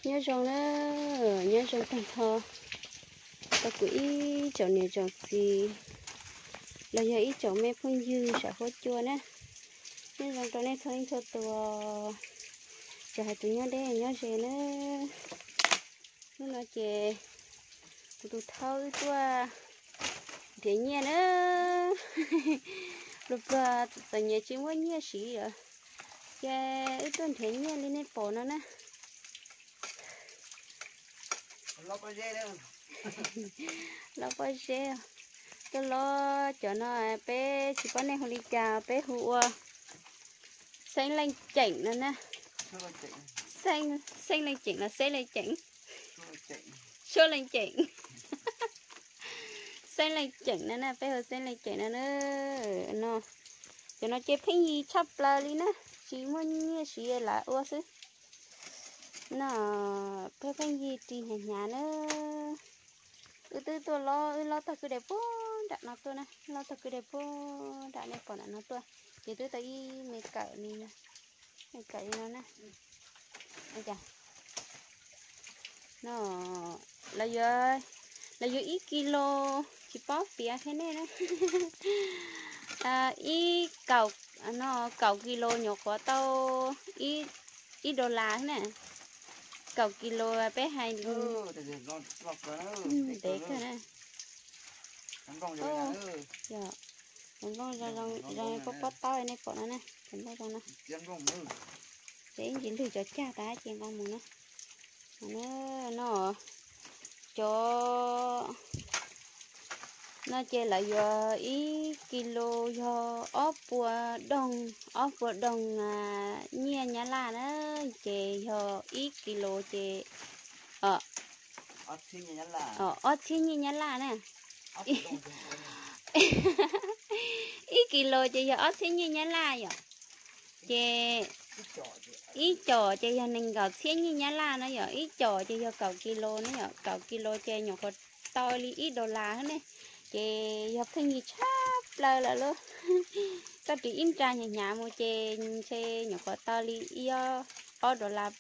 Nyob zoo na, nyob zoo tag nrho rau kuv ib tsoom niam tsoom txiv los yog ib tsoom me phooj ywg saum huab cua na. Nyob zoo rau nej txhua leej txhua tus, tsis hais tus nyob deb nyob ze na. Hnub no ces kuv tus thaub wb tuaj nrhiav nyiaj na. Pluag pluag txom nyem tsis muaj nyiaj siv lawm, ces wb tuaj nrhiav nyiaj li nej pom no na. Los pob zeb, tuaj los cov no peb tsis paub nej hu li cas, peb hu ua xeeb leej ceem no na. Xeeb leej ceem los xeeb leej ceem, suab leej ceem, xeeb leej ceem no na, peb hu xeeb leej ceem no na. No, cov no ces pheej yig tshaj plaws li na, tsis muaj nyiaj siv lam ua xwb. No, pheej pheej yig ris hnyav hnyav na. Wb twb tuaj lob, wb lob tog kwj deg puag nram no tuaj na, lob tog kwj deg puag nram nej pom nram no tuaj, ces twb tau ib me kawm li, me kawm li no na. No, lawv yuav, lawv yuav ib kis lus, tsis paub piav qhia nej na. Ib kaum, no, kaum kis lus nyuam qhuav tau ib dollar na. Kaum kis lus peb hais ntev kawg na. Nplooj zoo zoo pob pob taub nej pom no na, cov nplooj zoo no. Ces ib ntsis lwg cov cag tas ces nqa mus na. No, cov no ces lawv yuav ib kis lus yog ob puas doog, ob puas doog nyiaj nyab laj na, ces yog ib kis lus ces ob txhiab nyiaj nyab laj na. Ib kis lus ces yog ob txhiab nyiaj nyab laj yom. Ces ib com ces yog nees nkaum txhiab nyiaj nyab laj na yom, ib com ces yog kaum kis lus na yom, kaum kis lus ces nyuam qhuav tau li ib dollar ne. Ces yog pheej yig tshaj plaws lawm lauj. Koj ris ib nra hnyav hnyav mus ces ntshe nyuam qhuav tau li ib ob dollar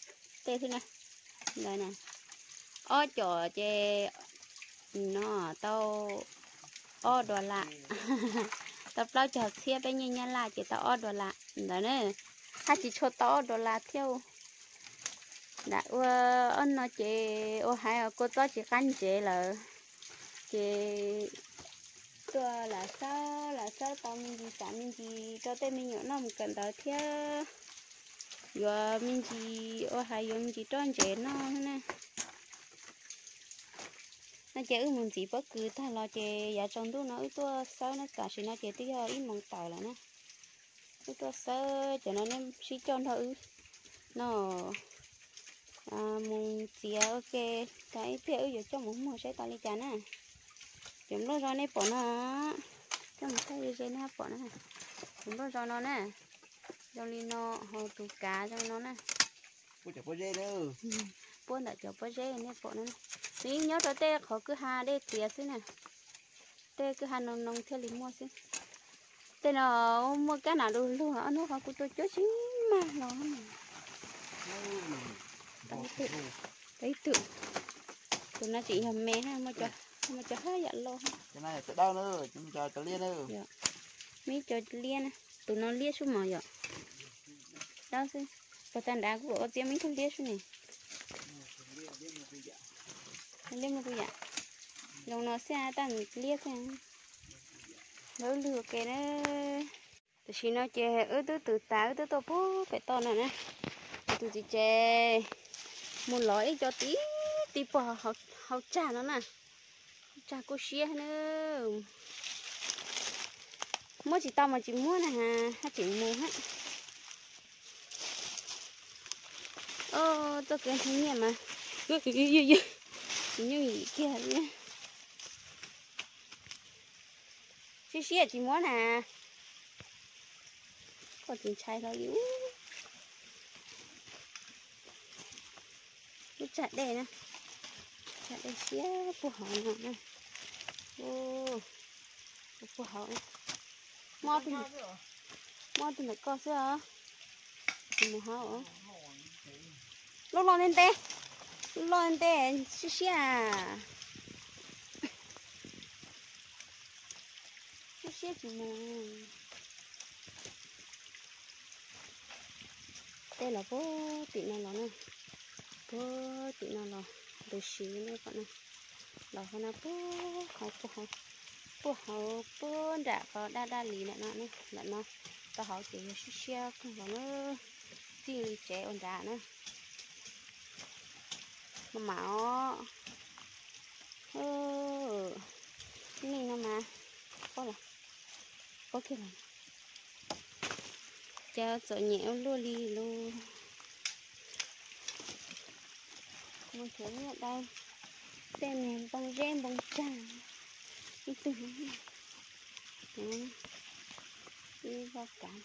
tej xwb na. Ntawd na, ob com ces no tau ob dollar, tau plaub caug txhiab peb nyiaj nyab laj ces tau ob dollar ntawd na. Haj tsis tshua tau ob dollar thiab. Nram ua ob no ces ua hais kua txob tsis qab ntsev lawm, ces tuaj lam xawb lam xawb tau me ntsis tsam me ntsis rau tej me nyuam noj mus kawm ntawv thiab. Yuav me ntsis ua hais yuav me ntsis roj ntsev noj xwb na. No ces wb mus ntxiv pob kws tag los ces yav tsaus ntuj no wb tuaj xawb na, tam sim no ces twb yog ib moos tawm lawm na. Wb tuaj xawb cov no nej sib coj nrog wb no mus txiav ua ke, tas ib pliag wb yuav coj mus muag saib tau li cas na. Cov nplooj zos nej pom no, coj mus saib ze ze nej pom na. Cov nplooj zos no na, zoo li no, ho tus kav zoo li no na. Puab ntawm cov pob zeb nej pom no, nws yeej nyob rau tej qhov kwj ha dej txias xwb na. Tej kwj ha noo noo thiaj li muaj xwb. Tej no muaj kab nam lug lug, ob hnub qhov kuv tua cuab tsis mag los. Tau ib tug, tus no tseem yog me, muaj cov haj yam loj. Me ib co liab na, tus no liab sub mos yom. Dawb xwb, puag ta nrad kuj ua txiab me ib tug liab sub ne. Liab muaj kuj yam, zoo no xwb tab nws liab xwb. Lawv lwg ua ke na. Tam sim no ces wb twb twm tas wb twb tuaj puag pem toj no na. Tus txiv tsev mus lov ib co tib tib puag hauv tsag no na. Tsag kuj siab na. Muab tsis tau mas tsis muab na, haj tseem mus hab. Tuaj kev nthe nyiaj mas, tsis nyuj yim kiag li. Siab siab tsis muab na. Koj tsis ntshai hlo li. Lub tsag dej na, tsag dej siab puag hauv no na. Puag hauv, mob tus ntawm koj xwb os. Tus mus hauv, loj loj ntev ntev. Loj ntej siab siab, siab siab tsis mus. Tej los puag tim no los na, puag tim no los ntws si ne kom na, los hauv no puag hauv, puag hauv puag nram qhov daj daj li ntawm no, ntawm no rau hauv ces yog siab siab kawg nkaus na, txij li tsev ua nrad na. Maj mam os. Nej no mas, pob los, pob kiag los. Ces txom nyem ua luaj li lauj. Mus nrhiav nyiaj dai, tej niag npoo zeb npoo tsag, ib tug, ib loj kav.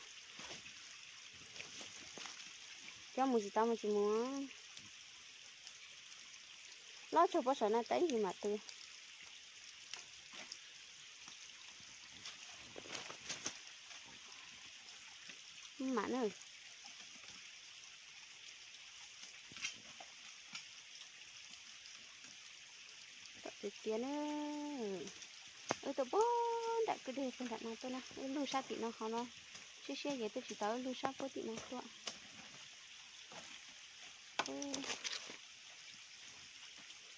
Cov mus tsis tau mas tsis mus. Lob tsuag pob saum no tau ib yim mam tw. Mam na. Tom tiag tiag na. Wb tuaj puag nram kwj deg puag nram no tuaj na, wb lug sab tim no hauv no. Siab siab ces twb tsis tau wb lug sab puag tim no tuaj.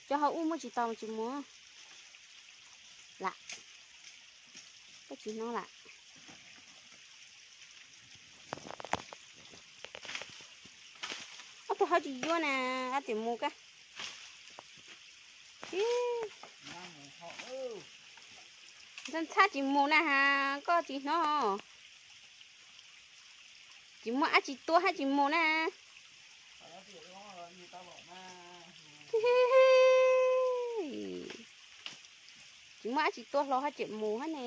Cov hauv ub muab tsis tau tsis mus lam, koj tsis hnov lam. Ob tug hauv tsis yuav na, ab tias mus kab. Ntxhab ntxhab tsis mus na has, koj tsis hnov. Tsis muaj ab tsis tua hab tsis mus na. Tsis muaj ab tsis tua hlo hab tseem mus hab ne.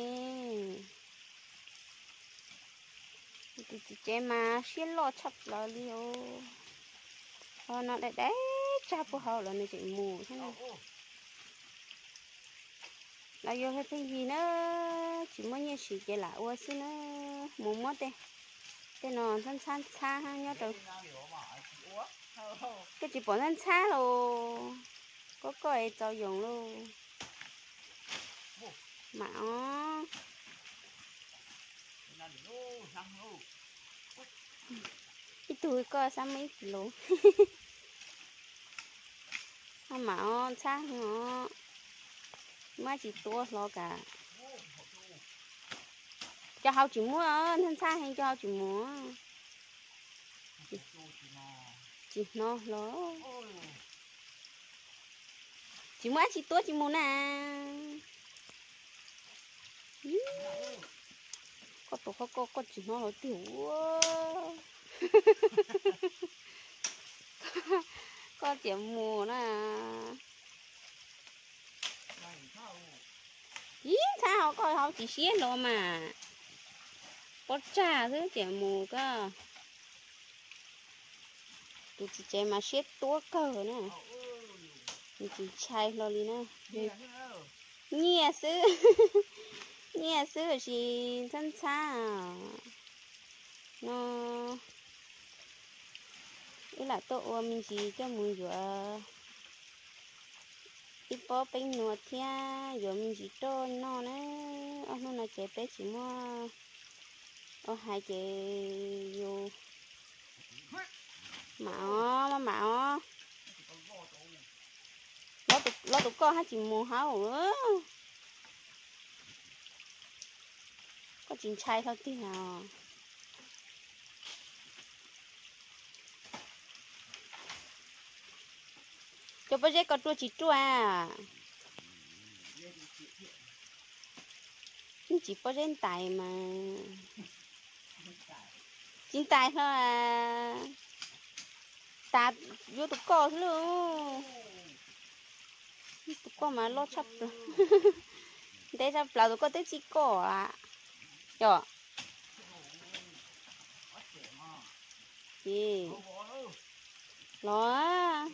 Tus txiv tsev mas siab loj tshaj plaws li os. Ho no dai dai tsag puag hauv los nws tseem mus thiab na. Los yuav pheej yig na, tsis muaj nyiaj siv ces lam ua xwb na. Mus muab tej, tej no ntxhab ntxhab ntxhab nyob rau. Koj tsis pom ntxhab ntxhab los, koj koj es txaus yoos lauj. Mam os. Ib tug koj xab muaj ib kis lus. Mam os, ntxhab heev os. Muab tsis tua hlo kas. Cov hauv tsis muaj, ntxhab ntxhab heev cov hauv tsis mus. Tsis hnov hlo. Tsis muaj ab tsis tua tsis mus na. Koj tus qhov koj, koj tsis hnov hlo tiag ua. Koj tias mus na. Ib ntxhab hauv koj hauv tsis siab los mas. Pob tsag xwb tias mus koj. Tus txiv tsev mas siab tuab kawg na. Nws tsis ntshai hlo li na. Nyiaj xwb, nyiaj xwb sis ntxhab ntxhab no. Wb lam tuaj ua me ntsis coj mus yuav ib pob peeb nuas thiab yuav me ntsis roj noj na. Ob hnub no ces peb tsis muaj ua hais ces yus mam os, maj mam os. Los tus koj hab tsis mus hauv. Koj tsis ntshai hlo tiag. Cov pob zeb koj ruaj tsis ruaj? Tsis pob zeb ntais mas. Tsis ntais hlo. Tas yuav tus koj xwb lauj. Tus koj mas loj tshaj plaws. Ntev tshaj plaws, tus koj twb txij koj a. Yog los.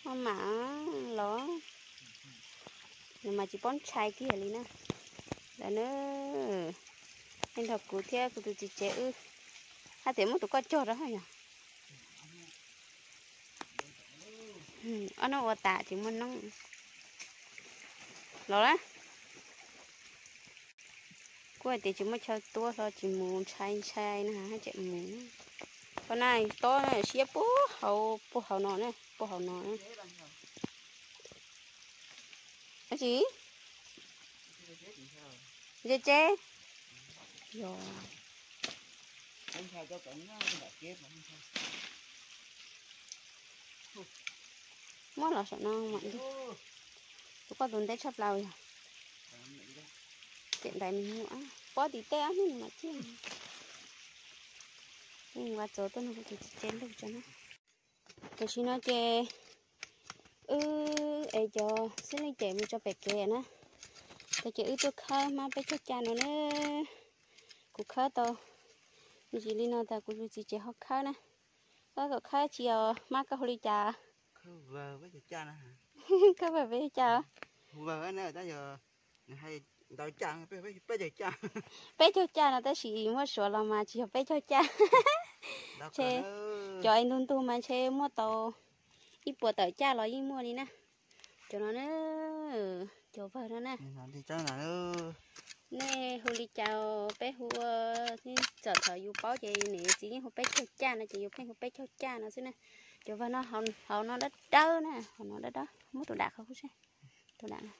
Maj mam los, nws mas tsis paub ntshai kiag li na. Ntawd na, nej nrog kuv thiab kuv tus txiv tsev wb hais tias muab tus koj cog rau hos yog. Ob hnub ua tas tsis muaj noob los lawm. Kuv hais tias tsis muaj chaw tuab hlo tsis mus ntshai ntshai no haj tseem mus. Qhov na tob siab puag hauv, puag hauv no na, puag hauv no na. Dab tsi? Ntse tse. Yog. Muab los saum no mam ntug. Tus koj tus nteb tshaj plaws yog. Tiam ntaiv nws muaj pob tim tej ob hnub nws mam ciaj. Ua txuas tuaj nrog kuv tus txiv tsev ntug tso na. Tam sim no ces wb es cov xib leej cem mus tso pem kev na. Ces wb tuaj khawb hmab peb caug caj no na. Kuv khawb tau me ntsis li no tas kuv tus txiv tsev ho khawb na. Koj kom khawb tsis os, hmab koj hu li cas? Khawb vawg peb caug caj os. Peb caug caj no tab sis muab suav los mas tsis yog peb caug caj. Ntshe cov es ntug ntug mas ntshe muaj tau ib puas tawm caj los yeej muaj li na. Cov no na, cov vawg no na. Nej hu li cas peb hu, txawm thaum yus paub ces niam yus txiv yeej hu peb caug caj no ces yus pheej hu peb caug caj no xwb na. Cov vawg no hauv no dawb dawb na, hauv no dawb dawb, muab tus dam qhov kuv seb. Tus dam no,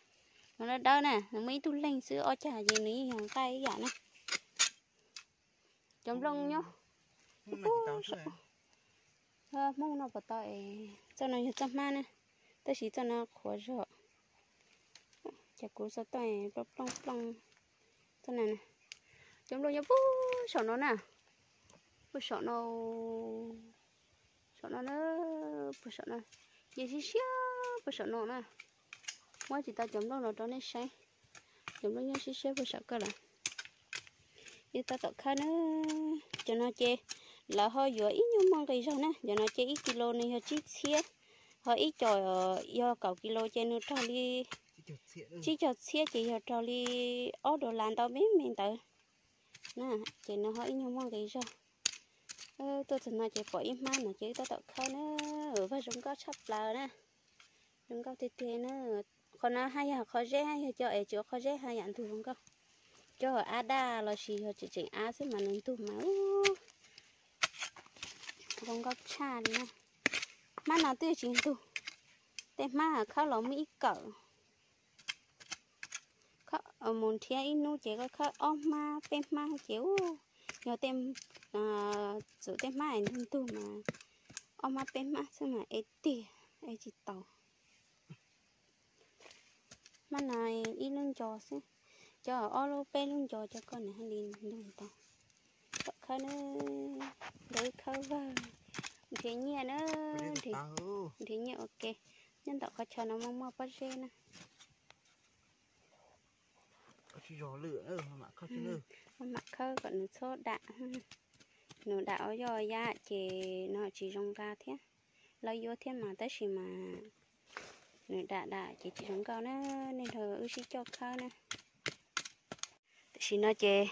no dawb dawb na, nws muaj ib tug leeg xwb, ob cag ces nws yeej yog nqaij ib yam na. Cov nplooj nyob Hmoob no puas tau es, txoj no yog txoj hmab na, tab sis txoj no qhuav zog. Ces kuv txo toj plooj plooj plooj txoj na. Cov nplooj nyob puag saum no na, puag saum no, saum no na, puag saum no, ces siab siab puag saum no na. Muab tsis tau cov nplooj los rau nej saib, cov nplooj nyob siab siab puag saum koj lawm. Wb tab tom khawb na, cov no ces lawv ho yuav ib nyuag muaj nqis zog na, cov no ces ib kis lus nws yog tsib txhiab, ho ib co yog kaum kis lus ces nws raug li tsib caug txhiab ces yog raug li ob dollar ntau me me ntawd na, ces nws ho ib nyuag muaj nqis zog. Tuaj txog no ces pom ib hmab no ces wb tab tom khawb na, vaj zoo nkauj tshaj plaws na, zoo nkauj tiag tiag na. Qhov no haj yam qhov zeb, haj yam cov es tsis ua qhov zeb haj yam ntug zoo nkauj. Cov ab daj los sis yog tseem tseem ab xwb mas nws ntug mas zoo nkauj tshaj li na. Hmab no twb tsis ntug, tej hmab khawb los muaj ib kawm, mus nrhiav ib hnub ces koj khawb ob hmab peb hmab ces yog tej, txawm tej hmab es ntug ntug mas ob hmab peb hmab xwb mas es tiag, es tsis tau. Hmab no ib lub nco xwb, cov ob lub peb lub nco cov koj nws haj li ntug ntau. Tom khawb na, nrhiav khawb vawg, nrhiav nyiaj na, nrhiav nyiaj ua ke. Nyob ntawm qhov chaw no muaj muaj pob zeb na. Mam khawb kom nws txhob dam, nws dam ua yoj yab ces no tsis zoo nqa thiab. Lawv yuav thiab mas tab sis mas nws dam dam ces tsis zoo nkauj na, nej nrog wb sib coj khawb na. Tam sim no ces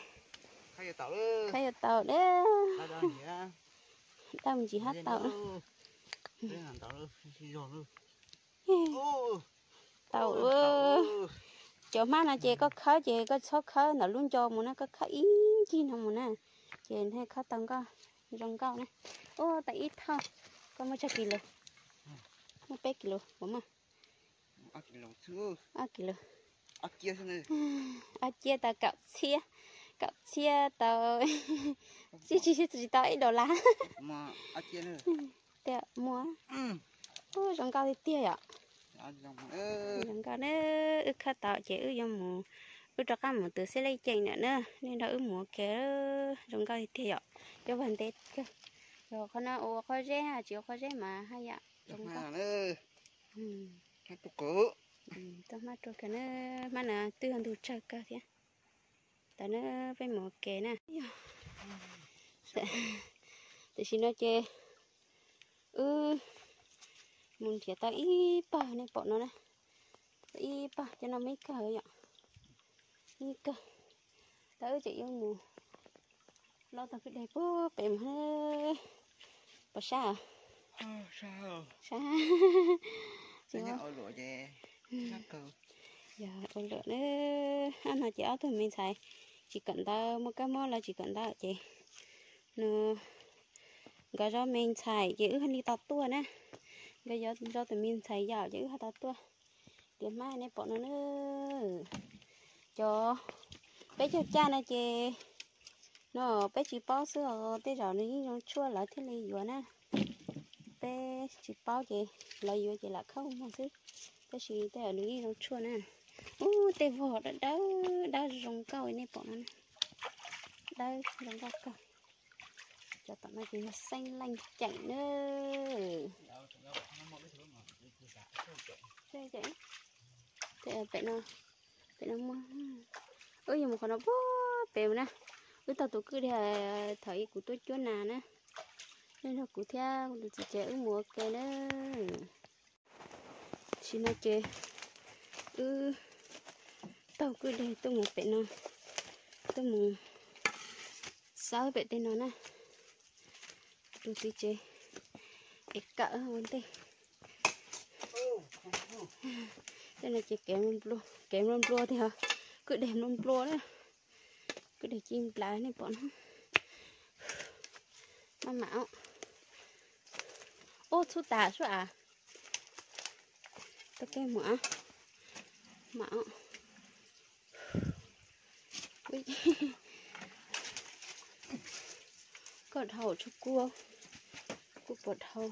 khawb yuav tau dab, dab mus ntsis hab tau. Tau, cov hmab no ces koj khawb ces koj txhob khawb ntawm lub nco mus na, koj khawb ib ncig no mus na, ces nej khawb tau nkauj, zoo nkauj na. Ua tau ib thauj, koj muaj tsawg kis lus? Muaj peb kis lus, puas muaj? Ob kis lus, ob ciab tau kaum txhiab, kaum txhiab tau, tsis, tsis tau ib dollar. Tiag muaj. Zoo nkauj tiag tiag yom. Zoo nkauj na, wb khawb tau ces wb yuav mus, wb rov qab mus twv xib lej ceem ntawm na, nej nrog wb mus ua ke. Zoo nkauj tiag tiag yom, cov vawg ntev kawg. Yog qhov no ua qhov zeb, tsis ua qhov zeb mas haj yam zoo nkauj. Tau hmab rua kawg na, hmab no twb yog ntug tsawg kawg thiab. Tau na, peb mus ua ke na. Tam sim no ces wb mus nrhiav tau ib pawg nej pom no na. Tau ib pawg, cov no muaj ib kawg yom. Ib kawg. Tau wb tseem yuav mus loj tau kwj deg puag pem mus. Puas sab? Sab. Yog ua luam na. Ob no ces ob tug me ntxhais tsis kawm ntawv, muaj kab mob los tsis kawm ntawv ces no nkawd zov me ntxhais ces wb thiaj li tau tuaj na. Nkawd zov tus me ntxhais yaum ces wb thiaj tau tuaj. Tias hmab nej pom no na, cov peb caug caj no ces no peb tsis paub xwb os, tej zaum nws yeej zoo tshuaj lawv thiaj li yuav na. Peb tsis paub ces lawv yuav ces lam khawb muag xwb, tab sis tej zaum nws yeej zoo tshuaj na. Ub, tej vog dawb dawb dawb zoo nkauj nej pom no, dawb zoo nkauj kawg. Cov tom no ces yog xeeb leej ceem na. Pem no, pem no muaj, wb yuav mus qhov no puag pem na. Wb taug tus kwj deg thaum ub kuv tuaj cuab nas na, nej nrog kuv thiab kuv tus txiv tsev wb mus ua ke na. Tam sim no ces wb taug kwj deg tuaj mus pem no, tuaj mus xawb pem tej no na. Tus txiv tsev es kawm ua ntej. Tej no ces kev nplua, kev nplua nplua tiag, kwj deg nplua nplua na. Kwj deg ci nplas nej pom no. Maj mam os. Ub, txhub tas sub av. Tau kev mus, mam os. Koj dhau tsuj kua, kuj puas dhau.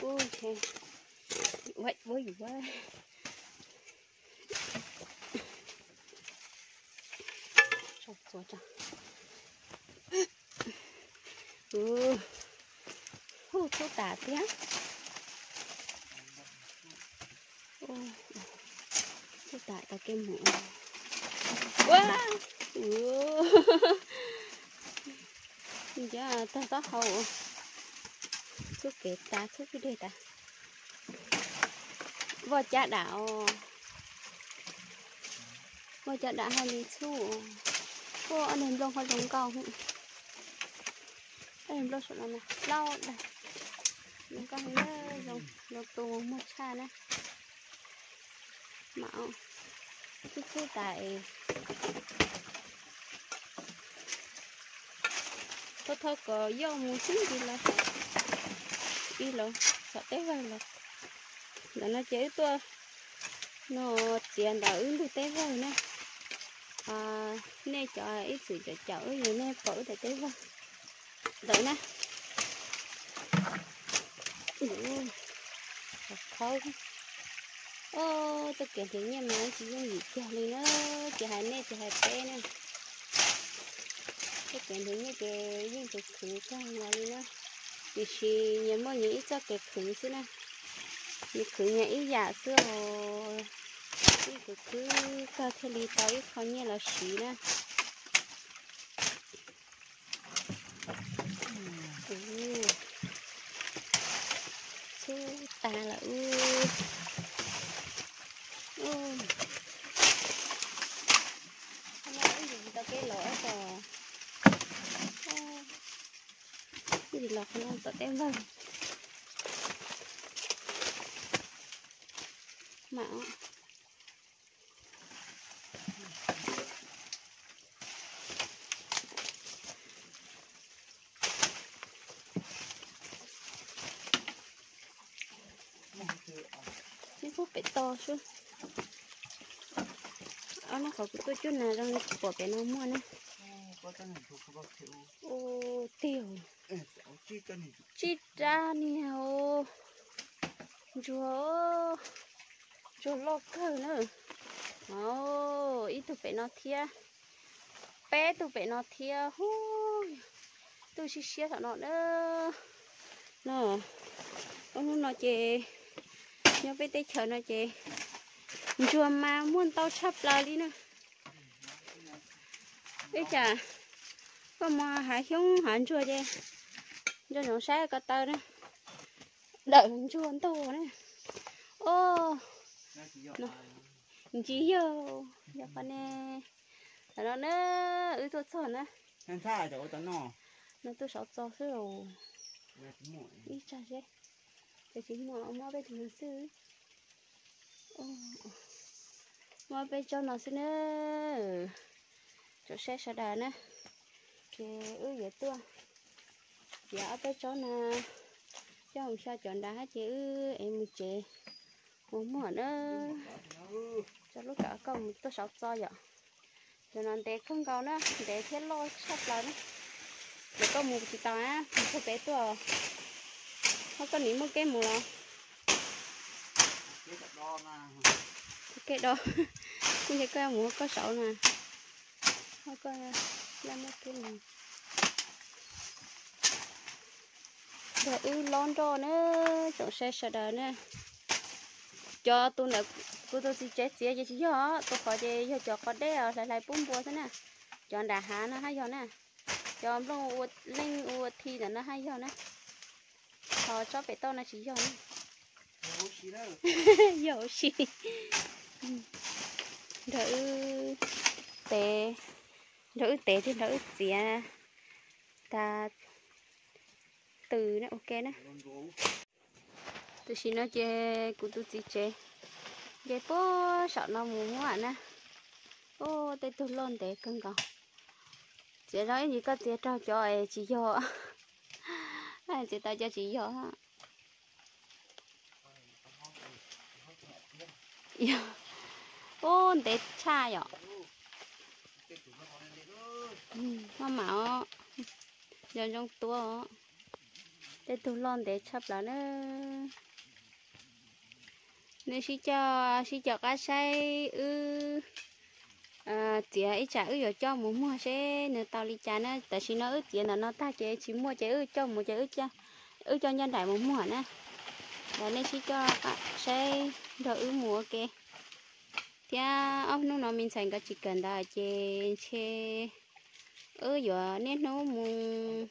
Ub, ntshe ua yus ua. Hu, txhub tas tiag. Txhub tas tau kev mus. Ua, ua, nca tag taub hau. Txhub kev tas, txhub kwj deg tas. Voj cab dam os. Voj cab dam hais li txhub. Ua ob niag nplooj qhov zoo nkauj. Ob niag nplooj saum no na, plaub dag. Zoo nkauj heev, zoo tu muag tshaj na. Mam txhub txhub tas es thau thau kom yoj mus xwb ntsis los, ib los saum teb vawg los. Ntawm no ces wb tuaj no txiav ntawm wb ntug teb vawg na. Nej cov ib txwm caum caum wb, nej pom wb daim teb vawg ntawd na. Qhov, o, txoj kev nrhiav nyiaj mas tsis yooj yim kiag li na, tsis hais nej tsis hais peb na. Txoj kev nrhiav nyiaj ces yeej khwv khwv kawg nkaus li na, tiam sis nyias muaj nyias ib txoj kev khwv xwb na. Nyias khwv nyias ib yam xwb os, yeej khwv khwv kawg thiaj li tau ib qho nyiaj los siv na. Txhub tas lawm ub. Ub, ib ntsis tsis tau peb los ib tog, ib ntsis los qhov no tom teb vawg. Mam Ib pub pem toj sub. Ob nub qhov kuv tuaj cuab nas zoo li kuv pom pem no muaj ne. Ua tiag, tsib rab niag os. Ntsuag, ntsuag loj kawg na. Ib tug pem no thiab, peb tug pem no thiab hu. Tuaj siab siab tom no na. No, ob hnub no ces nyob peb teb chaws no ces ntsuag mas muaj ntau tshaj plaws li na. Ib tsam koj mus hav xyoob hav ntsuag ces nco ntsoov saib ko taw na, dawm ntsuag ntau na. O, ntsis yog, yog qhov ne, Tam no na, wb tuaj txog na. No tuaj saud txog xwb los ib tsag seb. Ces tsis muaj, muab peb tus no xwb. Muab peb tsob no xwb na. Tsoom saib sawv daws na, ces wb yuav tuaj txiav ob peb tsob no coj mus xyaw cov nrad hab ces wb ev mus tsev mus muag na. Tso lub kawm koj mus tuaj saud txog yom. Cov no ntev kawg nkaus na, ntev thiab loj tshaj plaws na. Ces koj mus tsis tau na, mus txog pem tuaj, ho koj nim muaj kev mus los. Kev do, kuv ntshe koj mus koj saud na, ho koj laj muaj kev mus. Yog wb lob nroj na, tsoom saib sawv daws na. Cov tus ntawm kuv tus txiv tsev txiav ces tsis yog, tus qhov ces yog cov qos deb os, hlais hlais pub npua xwb na. Cov nram hav no hab yog na. Cov nplooj ua leej ua thi ntawm no hab yog na. Ho tsob pem toj no tsis yog na. Yog huv si. Nrog wb tev, nrog wb tev thiab nrog wb txiav tag tw na, ua ke na. Tam sim no ces kuv tus txiv tsev nce puag saum no mus muab na. Ub, tej tug loj ntev kawg nkaus. Txiav zoo ib ntsis koj txiav raug cov es tsis yog, txiav tau cov tsis yog. Ub, ntev tshaj yom. Maj mam os, yog zoo tuav os. Tej tug loj ntev tshaj plaws na. Nej sib coj, sib coj qab saib wb txiav ib tsam wb yuav coj mus muag seb nws tau li cas na. Tam sim no wb txiav ntawm no tag ces tsis muaj ces wb coj mus ces wb coj ncaj nraim mus muag na. Los nej sib coj saib nrog wb mus ua ke. Thiab ob hnub no me ntxhais nkawd tsis kawm ntawv ces ntshe wb yuav niaj hnub mus,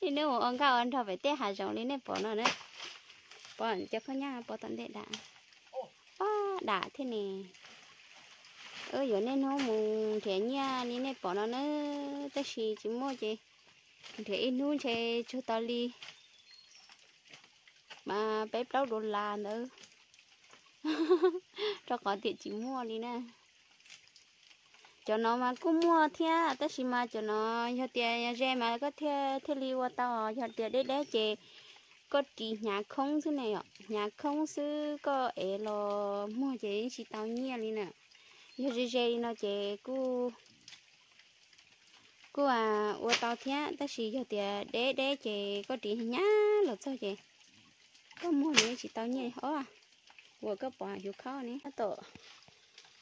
niaj hnub mus ua nkauj ua nraug pem tej hav zoov li nej pom no na. Pom cov khaub nyaj pov tom ntej dam, pab dam thiab ne. Wb yuav niaj hnub mus nrhiav nyiaj li nej pom no na, tab sis tsis muaj ces nrhiav ib hnub ntshe tsuag tau li peb plaub dollar ntawd, rau qhov tias tsis muaj li na. Cov no mas kuj muaj thiab tab sis mas cov no yog tias ze mas koj thiaj li ua tau, yog tias deb deb ces koj ris hnyav khoob xwb ne yom, hnyav khoob xwb koj ev los muag ces yeej tsis tau nyiaj li na. Yog ze ze li no ces kuj, kuj ua tau thiab tab sis yog tias deb deb ces koj ris hnyav los txog ces koj muag nws yeej tsis tau nyiaj os. Uas koj pom hauv khau ne tab tom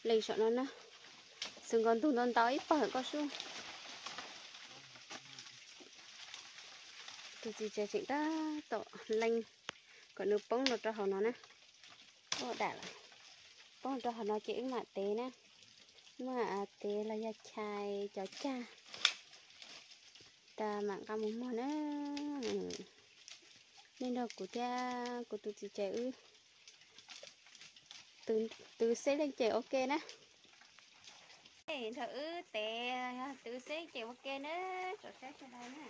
lees saum no na, xwv nkaus ntug ntau ntau ib pawg koj sub. Tus txiv tsev tseem tab tom lees kom nws poob los rau hauv no na. Ua dam lawm, poob rau hauv no ces wb mam tev na. Muaj tev los yog chais cov cag tas mam nqa mus muag na. Nej nrog kuv thiab kuv tus txiv tsev wb twv xeb leej ces ua ke na. Nrog wb tev twv xeb ces ua ke na, tsoom saib sawv daws na.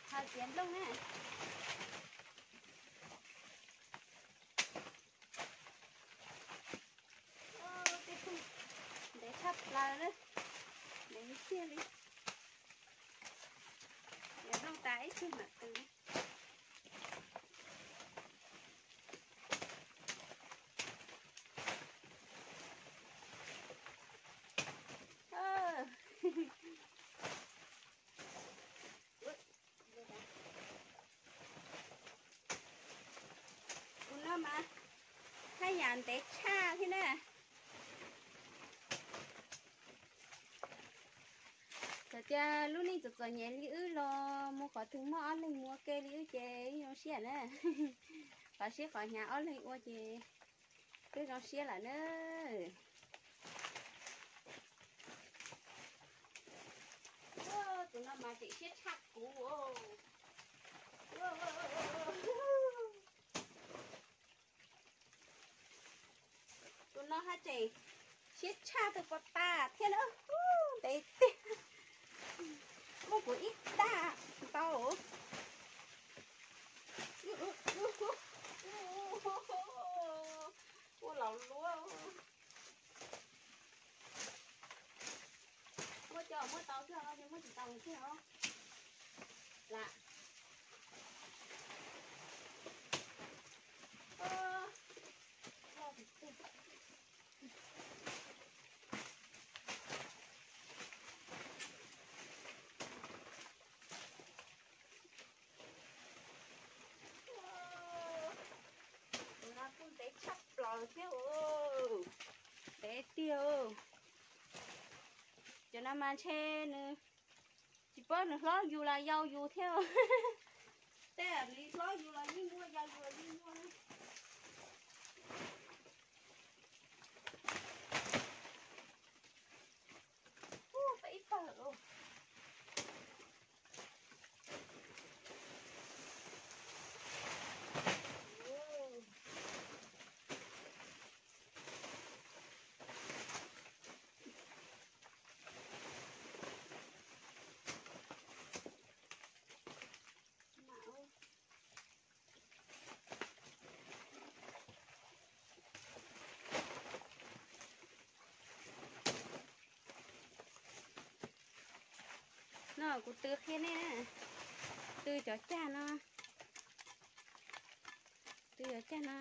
Ho txiav nplooj na. Tej tug ntev tshaj plaws na, ntev tiag li. Nplooj tas ib tug mam twv. Tus no mas haj yam ntev tshaj thiab na. Txawm tias lub neej txom txom nyem li wb los mus qhov twg muaj ob leeg mus ua ke li wb ces zoo siab na. Qhov siab qhov hnyav ob leeg ua ces twb zoo siab lawm na. Tus no mas tseem siab tshaj kuv. Tseem siab tshaj tus pos tas thiab na. Ntev tiag. Muaj kuv ib tag ntau. Ua laus luab. Muaj cov muaj tau xwb os, muaj tsis tau xwb os. Lam. Tus no kuj ntev tshaj plaws thiab. Ntev tiag. Cov no mas ntshe nws tsis paub nws hlob yus los yau yus thiab. Tej nws hlob yus los yeej muaj, yau yus los yeej muaj. Ub, peb ib pawg los. No kuv tw qhia nej na, tw cov cag no, tw cov cag no,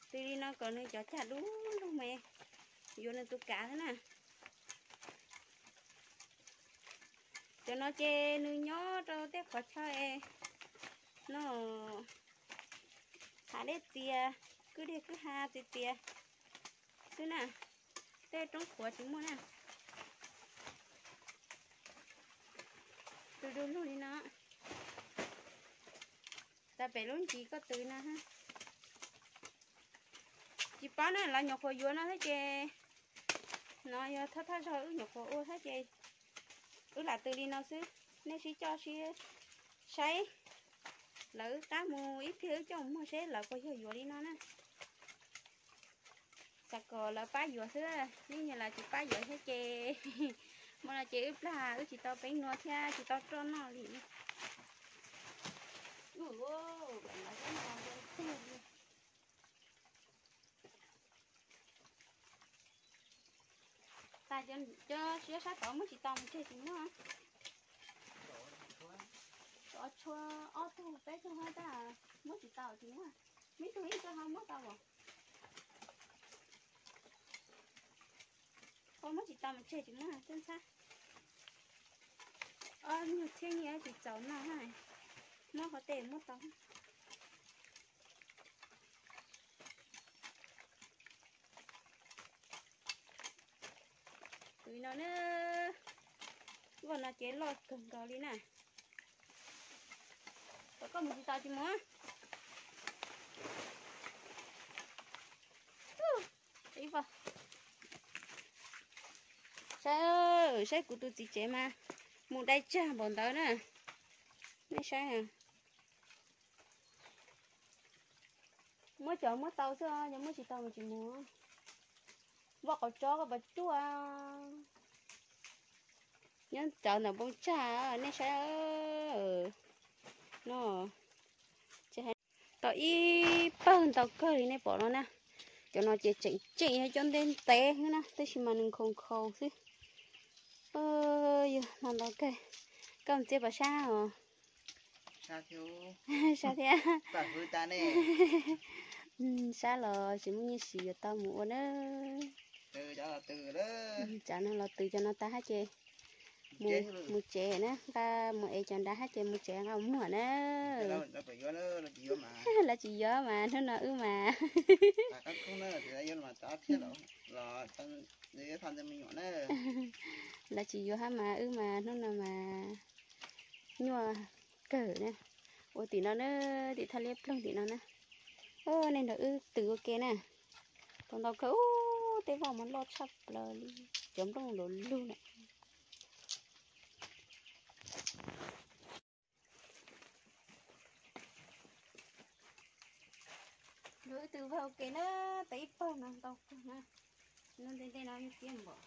tw li no kom nws cov cag dub lug mas yuav nws tus kav xwb na. Cov no ces nws nyob rau tej qhov chaw no, hav dej txias, kwj deg kwj ha txias txias xwb na, tej roob qhuav tsis muaj na. Tw du lug li no, tas pem lub ntsis koj tw no. Tsis paub na, lawv nyuam qhuav yuav no thiab ces, no yog thawj thawj zaug wb nyuam qhuav ua thiab ces wb lam tw li no xwb. Nej sib coj sib saib, lawv wb qab mus ib pliag wb coj mus muag seb lawv puas yog yuav li no na. Xav kom lawv pab yuav xwb, yeej yog lawv tsis pab yuav thiab ces, hmo no ces wb plag wb tsis tau peeb nua thiab tsis tau roj noj li. Tas cov siab sab tod muab tsis tau mus tseg tsis muaj. Tsov tshua ob tug peb tug hab tab muab tsis tau tsis muaj. Mib tug ib tug ho muab tau os. Muab tsis tau mus tseg tsis muaj tub ntxhab. Ob nyuag txhiab nyiaj tsis txaus noj, muab qhov tej muab tau. Tw no na, voj no ces loj kawg nkaus li na. Kom koj mus tsis tau tsis mus. Saib, saib kuv tus txiv tsev mas mus dai tsag npaum ntawd na. Nej saib, muab cov muab tau xwb, yog muab tsis tau mas tsis mus. Voj qauv tsob koj puas tsuaj. Nyob cov ntawm npoo tsag, nej saib no. Tau ib pawg ntau kawg li nej pom no na. Cov no ces tseem tseem yog cov ntev ntev xwb na, tab sis mas nws nkhaus nkhaus xwb. Yog no ntau kawg. Koj mus txiav pom sab os. Sab thiab. Sab los tsis muaj nyiaj siv yuav tau mus ua na. Tsam no los tw cov no tas hab ces mus tsev na, nqa mus ev cov nrad hab ces mus tsev nqa mus muag na. Lawv tsis yuav mas hnub no wb mas lawv tsis yuav hab mas wb mas hnub no mas nyuaj kawg na. Ua tim no na, tim thaj liab ploog tim no na. Nej nrog wb tw ua ke na. Tau ntau kawg, ub, tej voj mas loj tshaj plaws li, cov nplooj luv lug na. Wb twb vau ke na, tau ib pawg no ntau kawg na. No nte ntej no yeej tiab npaum.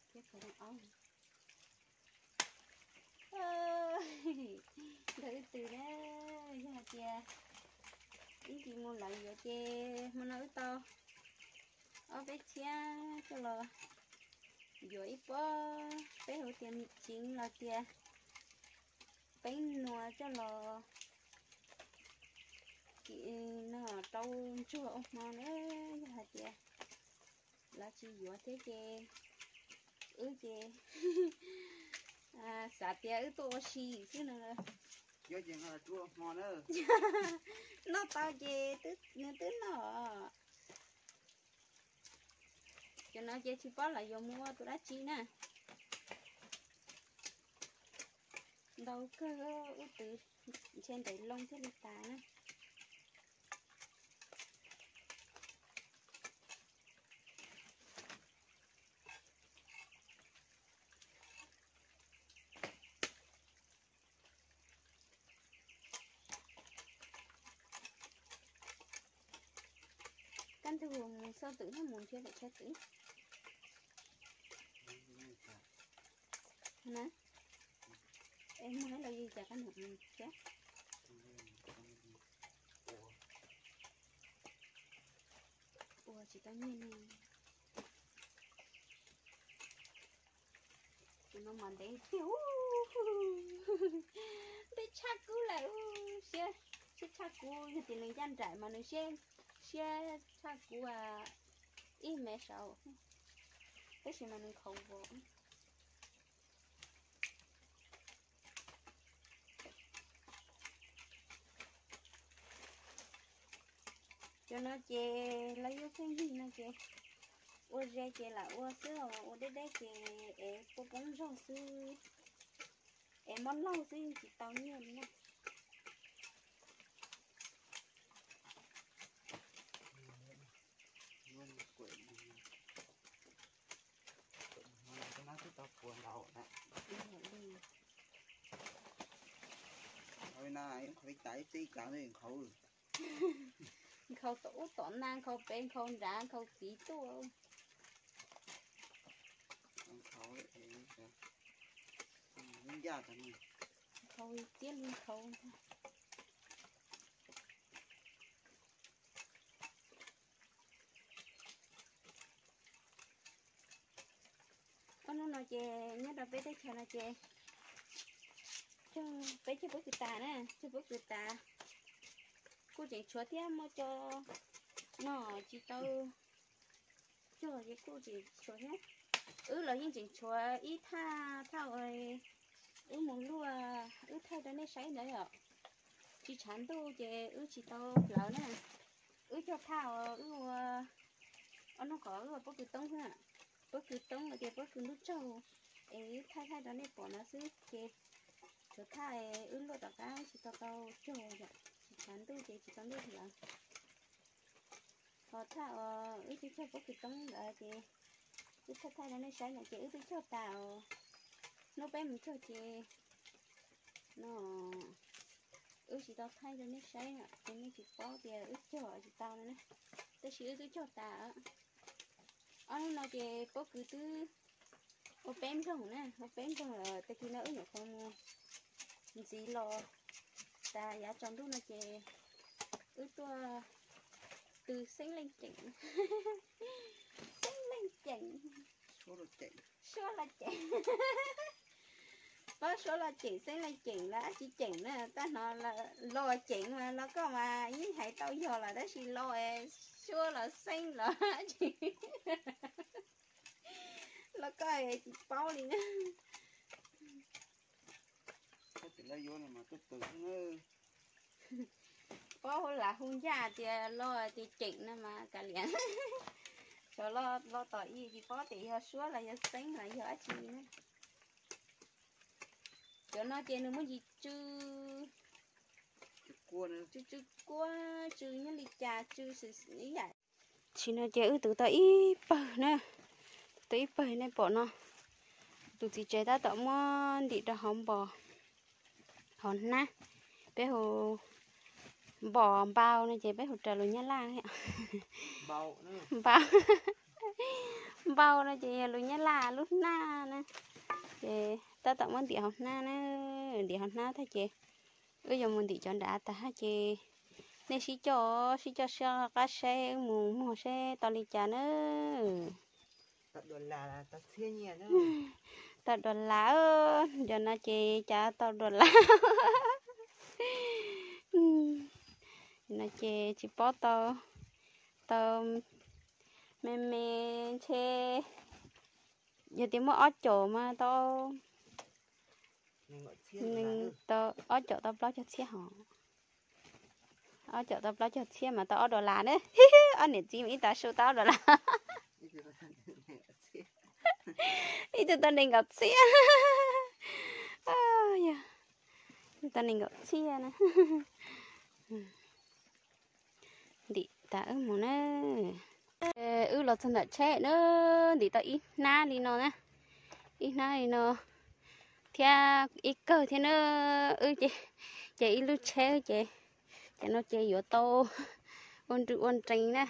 Thiab pawg aub. Ntawm wb twb na, yog hais tias ib ntsis mus lawv yuav ces hmo no wb tau ob peb txhiab coj los yuav ib pob, peb hu tias mis ceev los tias peeb nuas coj los no rau ntsuag ua hmo na. Yog hais tias lawv tsis yuav thiab ces wb ces xav tias wb tuaj ua si xwb no. Noj tau ces nws twb noj. Cov no ces tsis paub lawv yuav mus ua tus dab tsi na. Ntau kawg, wb twb ntshe ntev loo thiaj li tas na. Kaj ntug mus xauj twm thiab mus nrhiav daim tshav twm na. Es muaj ib los yig cas kaj ntug mus thiab. Ua tsis tau nyiaj ne. Tus no mas ntev tiag, ntev tshaj kuv lawm, siab, siab tshaj kuv, yog tias nws ncaj nraim mas nws siab, siab tshaj kuv ib mev saud, tab sis mas nws nkhaus vos. Cov no ces lawv yuav pheej yig no ces ua ze ces lam ua xwb, ua deb deb ces es poob poob zog xwb, es mob laug xwb yeej tsis tau nyiaj li na. Nkhaus tom ub tom no, nkhaus pem nkhaus nrad, nkhaus tid tuaj. Nkhaus tiab li nkhaus. Ob hnub no ces nyob rau peb teb chaws no ces peb cog pob kws tas na, cog pob kws tas kuj tseem tshuav thiab, muaj cov no tsis tau cog ces kuj tseem tshuav thiab. Wb los yeej tseem tshuav ib thaj, thaj uas wb mus luaj wb thaij rau nej saib ntawd yom. Tsis tshav ntuj ces wb tsis tau hlawv na. Wb cog thaj uas wb ua, ob hnub qhov wb ua pob kws toob xwb, pob kws toob los tias pob kws ntuj tsaug, es wb thaij thaij rau nej pom no xwb ces tshuav thaj wb luaj tom qab tsis tau tau cog yom, tsis tshav ntuj ces tsis tau ntuj hlawv. Ho thaj uas wb twb cog pob kws toob ntawd ces wb thaij thaij rau nej saib no ces wb twb cog tas os. Hnub peb mus cog ces no wb tsis tau thaij rau nej saib na, ces nej tsis paub tias wb cog tsis tau no na. Tab sis wb twb cog tas. Ob hnub no ces pob kws twb ua peb nploog na, ua peb nploog lawm. Tag kis no wb nyuam qhuav mus ntxiv los tas yav tsaus ntuj no ces wb tuaj tw xeeb leej ceem, xeeb leej ceem, suab los ceem, pab suab los ceem, xeeb leej ceem los dab tsi ceem na. Tab hnov los ceem mas los koj mas yeej hais tau yog lawm, tab sis los suab los xeeb los dab tsi, los koj tsis paub li na. Paub hu lam hu ncaj tias los tias ceem no mas kav liam. Xyov los tom ib tsis paub tias yog suab los yog xeeb los yog dab tsi na. Cov no ces nws muaj ntsis tsw, tsw tsw kuab, tsw nyob li cas tsw ib yam. Tam sim no ces wb twb tau ib pawg na, twb tau ib pawg nej pom no. Tus txiv tsev tab tom muab ntim rau hauv npos, hauv hnab, peb hu Npom npau no ces peb hu raws lus Nyab Laj. Npau, npau no ces yog lus Nyab Laj lub hnab na. Ces tab tom muab ntim hauv hnab na, ntim hauv hnab tag ces wb yuav mus ntim cov nrad tag ces nej sib coj, sib coj sib qab saib wb mus muag seb tau li cas na. Tau dua las, cov no ces cas tau dua las. No ces tsis paub tau, tau me me ntshe yog tias muaj ob caum mas tau, tau ob caum tau plaub caug txhiab hos. Ob caum tau plaub caug txhiab mas tau ob dua las na. Ob niam txiv mas ib tag su tau ob dua las. Ib tug tau nees nkaum txhiab. Yog, ib tug tau nees nkaum txhiab na. Ntim tas wb mus na. Wb los txog ntawm tsheb na, ntim tau ib hnab li no na, ib hnab li no thiab ib kawg thiab na. Wb ces ib lub tsheb ces, ces no ces yuav tau ua nrw ua nrees na.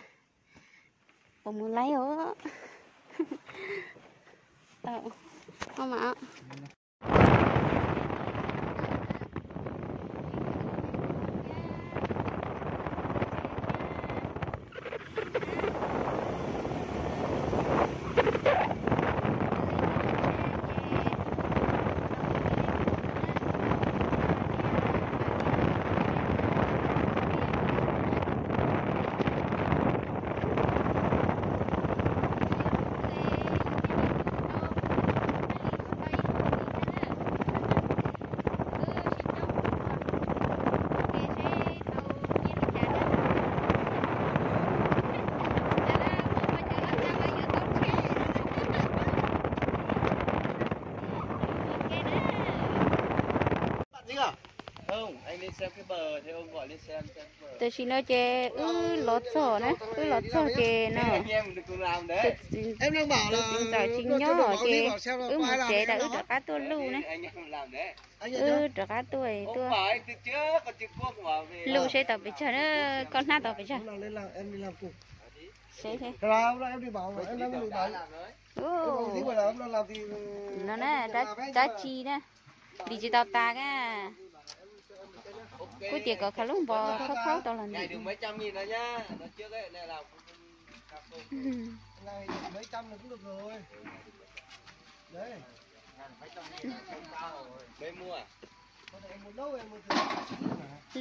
Puas mus laib os? Tam sim no ces wb los txog na, wb los txog ces no, tus txiv ntxawm tsis nyob ces wb mus tsev tas wb rov qab tuaj luj na. Wb rov qab tuaj, tuaj luj seb tau pes tsawg na, koj hnab tau pes tsawg. No na, dab tsi na, ntim tsis tau tas ka. Kuv tias kom khav lub npos khaub khaub tau los ntim.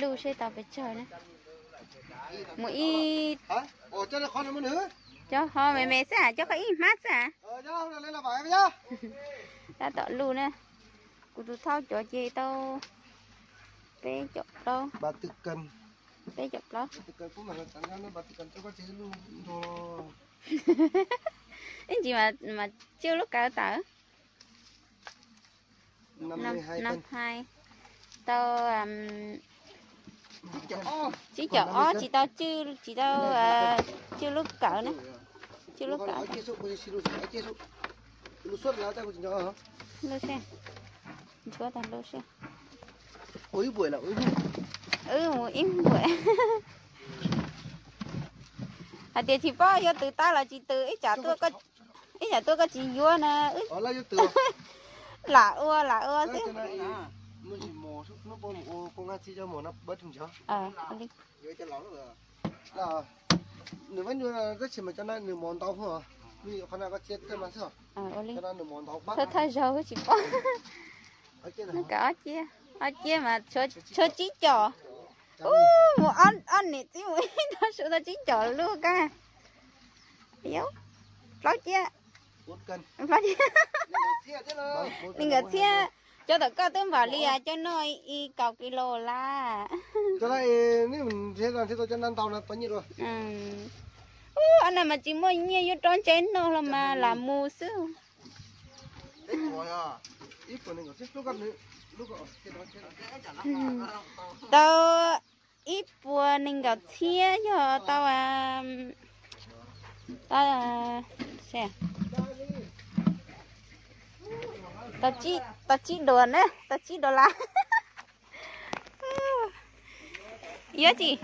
Luj seb tau pes tsawg na. Mus ib, cov ho me me xwb, cov qhov ib hmab xwb. Tab tom luj na. Kuv tus thaub cov ces tau peb caum plaub, peb caum plaub. Ib ntsis mas tswj lub kawm tawm. Nab hais tau tsib caum ob, tsis tau, tsis tau tswj lub kawm na. Tswj lub kawm. Luj seb, nchuav tag luj seb. Wb mus ib npuam. Hais tias tsis paub yuav twv tau los tsis twv, ib tsam tuaj koj tsis yuav na. Lam ua lam ua xwb. Nws tab sis mas cov no nws mov ntau, qhov no koj txiav tej mas xwb. Thawj thawj zaug wb tsis paub. Nws kawm ob ciab, ob ciab mas tshuav tsib caum. Ub, mus ob niam txiv mus ib tag su tau tsib caum luj kab. Plaub ciab, plaub ciab. Nees nkaum txhiab, cov tom koj twb npaum li cov no ib kaum kis lus lawm. Ub, ob no mas tsis muaj nyiaj yuav rau ntsev noj los mas lam mus xwb. Tau ib puas nees nkaum txhiab yog tau, tau, tau tsib duas na, tau tsib duas las. Yuav tsis,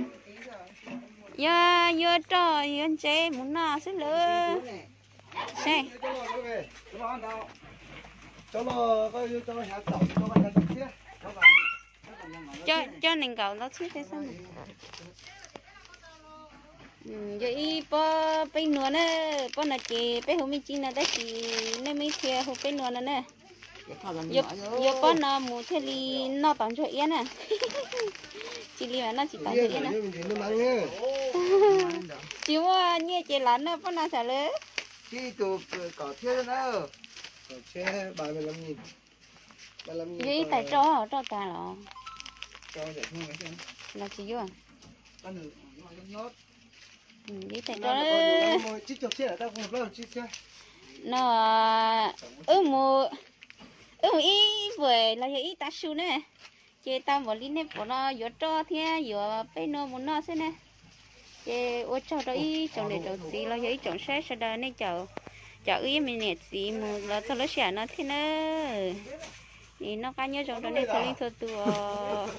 yuav, yuav roj yuav ntsev mus noj xwb lawm. Saib, coj nees nkaum ntau txhiab thiab xwb. Yog ib pob peb nuas na, pob no ces peb hu me ntsis no tab sis nej muaj ib txhia hu peb nuas no na. Yuav pob no mus thiaj li noj tom ntsuag iab na. Tsis li mas noj tsis tom ntsuag iab na. Tsis muaj nyiaj ces lam noj pob no xwb lawm. Yuav ib tais roj, roj tas los? Los tsis yuav. Ib tais roj. No, wb mus, wb mus ib vuam los yog ib tav su ne, ces tau npaum li nej pom no yuav roj thiab yuav peb nuas mus noj xwb ne. Ces ua tsaug rau ib tsoom niam tsoom txiv los yog ib tsoom saib sawv daws nej caum, caum wb ib me niam txiv mus los txog lub sij hawm no thiab na. Noj qab nyob zoo rau nej txhua leej txhua tus os.